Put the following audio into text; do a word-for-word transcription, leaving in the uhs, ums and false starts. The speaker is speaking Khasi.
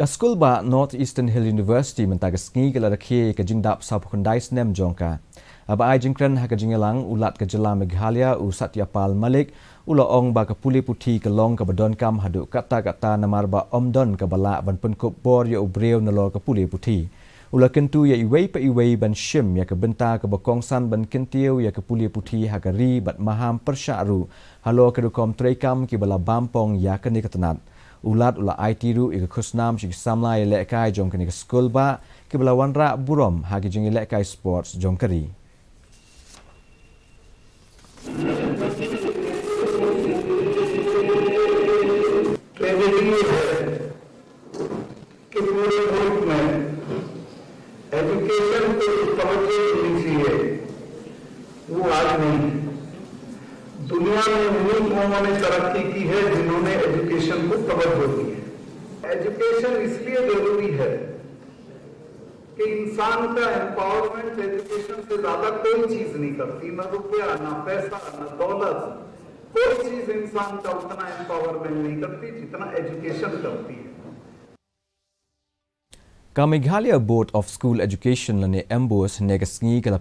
Ka skulbah North Eastern Hill University mynta ka sngi ka la rakhe ïa ka jingdap sawphew khyndai snem jong ka. Haba ai jingkren ha ka jingïalang u Lat ka jylla Meghalaya u Satya Pal Malik u la ong ba ka pule puthi ka long kaba donkam haduh katta katta namar ba ym don kaba lah ban pynkup bor ïa u briew nalor ka pule puthi. U la kyntu ïa iwei pa iwei ban shim ïa ka bynta kaba kongsan ban kyntiew ïa ka pule puthi ha ka ri bad maham pyrshah ruh halor ka rukom treikam kiba la bam pong ïa kane ka tnat. U Lat u la aiti ruh ïa ka khusnam sha ki samla ïalehkai jong kane ka skulbah kiba la wanrah burom ha ki jingïalehkai sports jong ka ri. ट्रेजेडी ये है कि पूरे मुल्क में एजुकेशन को जो तवज्जो मिलनी चाहिए, वो आज नहीं है। दुनिया में उन्हीं कौमों ने तरक्की की है जिन्होंने एजुकेशन को तवज्जो दी है। एजुकेशन इसलिए जरूरी है कि इंसान का एम्पावरमेंट एजुकेशन से ज्यादा कोई चीज नहीं करती, ना रुपया, ना पैसा, ना दौलत, कोई चीज इंसान का उतना एम्पावरमेंट नहीं करती जितना एजुकेशन करती है। Ka Meghalaya Board of School Education lane MBOSE hynne ka sngi ka la